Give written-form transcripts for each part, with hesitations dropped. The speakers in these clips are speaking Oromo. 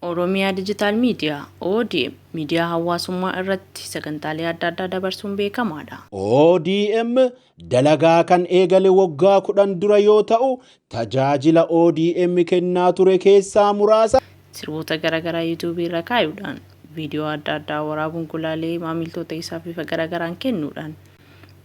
Oromia Digital Media, ODM, miidiyaa hawaasummaa irratti sagantaalee adda addaa dabarsuun beekamaadha. ODM dalagaa kan eegale waggaa 10 dura yoo ta'u, tajaajila ODM kennaa ture keessaa muraasa. Sirboota garaagaraa YouTube irra kaayuudhaan, viidiyoo adda addaa waraabuun gulaalee maamiltoota isaa bifa garaagaraan kennuudhaan,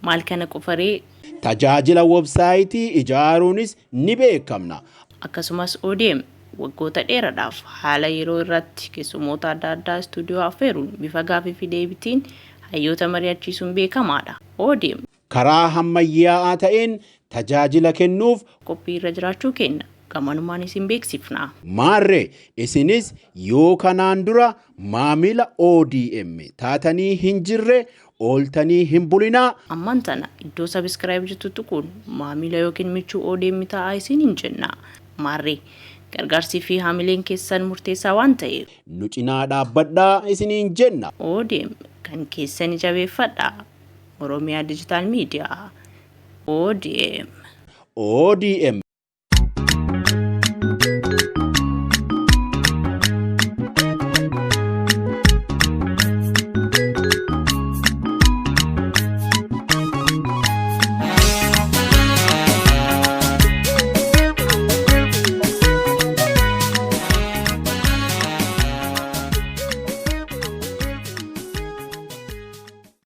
maal kana qofaree? Tajaajila websaayitii ijaaruunis ni beekamna. Akkasumas ODM waggoota dheeradhaaf haala yeroo irratti keessummoota adda addaa istuudiyoo affeeruun bifa gaaffii fi deebitiin hayyoota mari'achiisuun beekamaadha. ODM. Karaa hammayyaa'aa ta'een tajaajila kennuuf. qophii irra jiraachuu keenna gamanumaan isin beeksifna. Maarree isinis yoo kanaan dura maamila ODM taatanii hin jirre ooltanii hin bulinaa. Ammaan tana iddoo subscribe jettu tuquun maamila ykn michuu ODM ta'aa isiniin jenna. Maarree gargaarsii fi haamileen keessan murteessaa waan ta'eef. Nu cinaa dhaabbadhaa isiniin jenna. ODM kan keessani jabeeffadhaa. Oromia Digital Media. ODM. ODM.